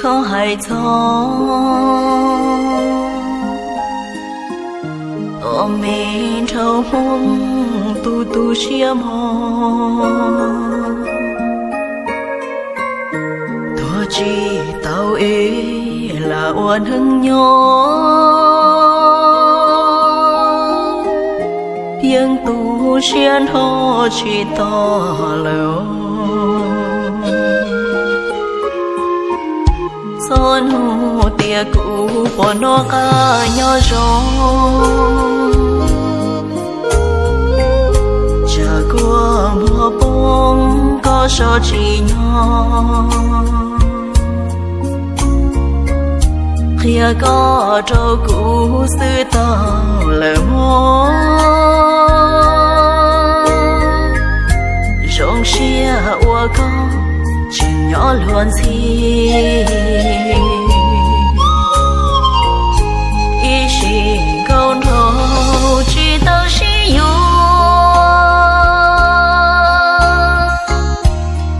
Koj hais txog ob me nraug Hmoob tu tu siab mog, tuag tsis tau es lam ua neeg nyob, yeej tu siab nrho tsis tau lawm. Txhob nug tias kuv puas noj qab nyob zoo, tsam kuaj muag poob koj so tsis nyob. Qhia koj rau kuv xwb tau lawm mog, zoo siab ua koj tseem nyob luag ntxhi. Ib sim nkaus nrog tsis tau sib yuav,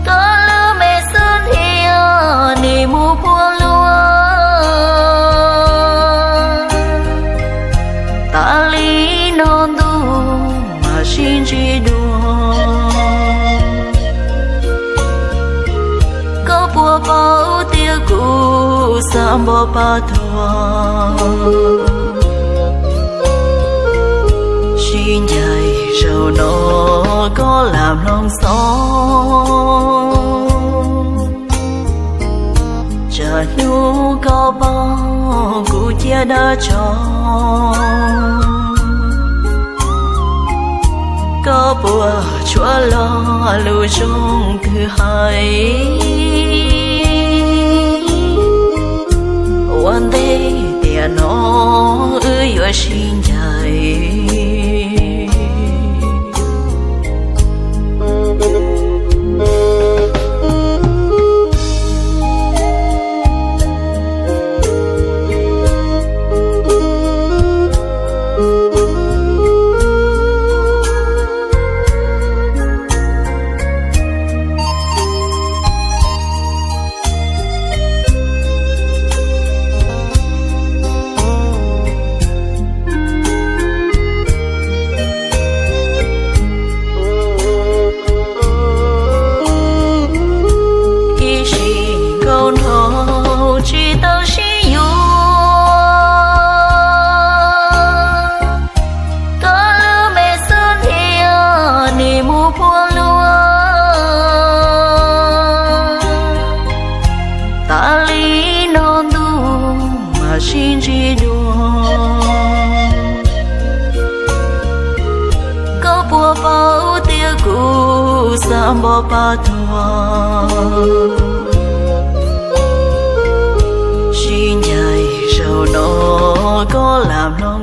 koj lub me xub ntiag nim mus puag luag. Tas li no ntuj mam sib ntsib dua. Koj puas paub tias kuv xav npog pab tuag, sib ncaim zaum no koj lam mloog xov. Tsam hnub koj paub kuv ciaj dab tso, koj puas tshuav lo lus zoo twg hais? Ua ntej tiam no wb yuav sib ncaim. Ib sim nkaus nrog tsis tau sib yuav, koj lub me xub ntiag nim mus puag luag. Tas li no ntuj mam sib ntsib dua. Koj puas paub tias kuv xav npog pab tuag, sib ncaim zaum no koj lam mloog